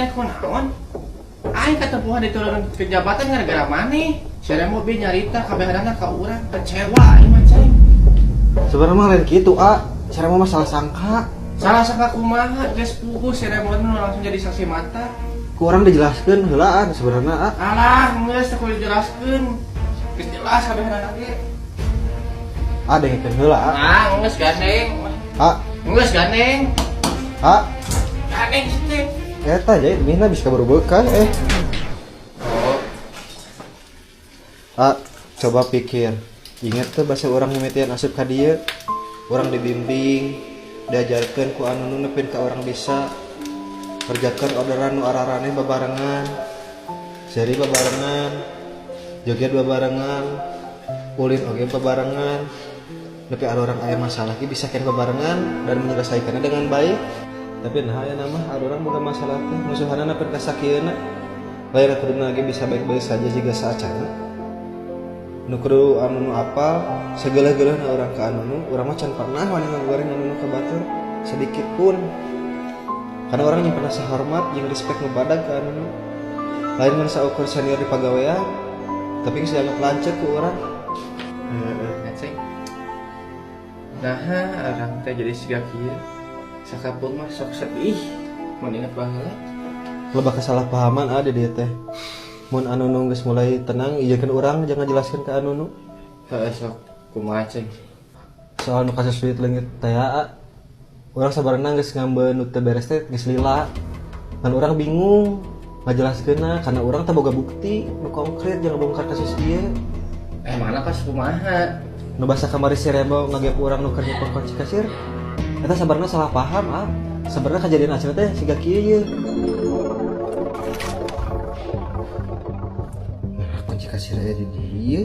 keneh kunaon? Aing katempuhan diturunkeun ke jabatan gara-gara maneh. Si Remo bi nyarita kabehanana ka urang, kecewa aing mah, Ceng. Sebenarnya mah lain kitu, ah. Si Remo mah salah sangka. Salah sangka kumaha, geus puguh si Remo nu langsung jadi saksi mata. Ku urang dijelaskeun heula, ah, sebenarnya, ah. Alah, geus teu kudu dijelaskeun. Geus jelas kabehanana ge. Ah, dengekeun heula, ah. Ah, geus gandeng. Ah, Geus gandeng. ah. Gandeng sih. Eta jadi mina bisa kabur beukah eh. Oh, Ah, coba pikir. Ingat tuh bahasa urang mimitian asup ka dieu. Urang dibimbing, diajarkeun ku anu nu nepin ka urang bisa kerjakan orderan nu araraneh babarengan. Seri babarengan, joget babarengan, ulin oge babarengan. Nepi ada orang aya masalah ge bisa keneh babarengan dan menyelesaikannya dengan baik. Tapi nah aya nama ada orang boga masalah teh musuhana nepi ka sakieuna. Lain kuduna ge bisa baik-baik saja jiga saacana. Nu kudu anu nu apal segala-galana urang ka anu nu urang mah can pernah wani ngagoreng anu nu ka batur sedikit pun. Karena orang yang pernah sahormat jeung respect nu badag ka anu nu. Lain mun saukur senior di pagawean tapi geus dianggap lanceuk ku urang. Heeh, Ceng. Nah, urang teh jadi siga kieu. Sakapun mah sok sedih mun inget baheula. Loba kesalahpahaman ada dia teh. Mun anu nu geus mulai tenang ijeunkeun urang jangan jelaskeun ka anu nu. Heeh, sok kumaha, Ceng? Soal nu kasus duit leungit teh, ah. Urang sabarna geus ngambeun nu teu beres teh geus lila. Ngan urang bingung ngajelaskeunna karena urang teh boga bukti nu konkret jangan bongkar kasus ieu. Eh, mana pas kumaha? Nu basa kamari si Remo ngagep urang nu keur nyimpen kunci kasir. Eta sabarna salah paham, ah. Sebenarnya kejadian asli teh siga kieu ye. Nah, kunci kasir aya di dieu.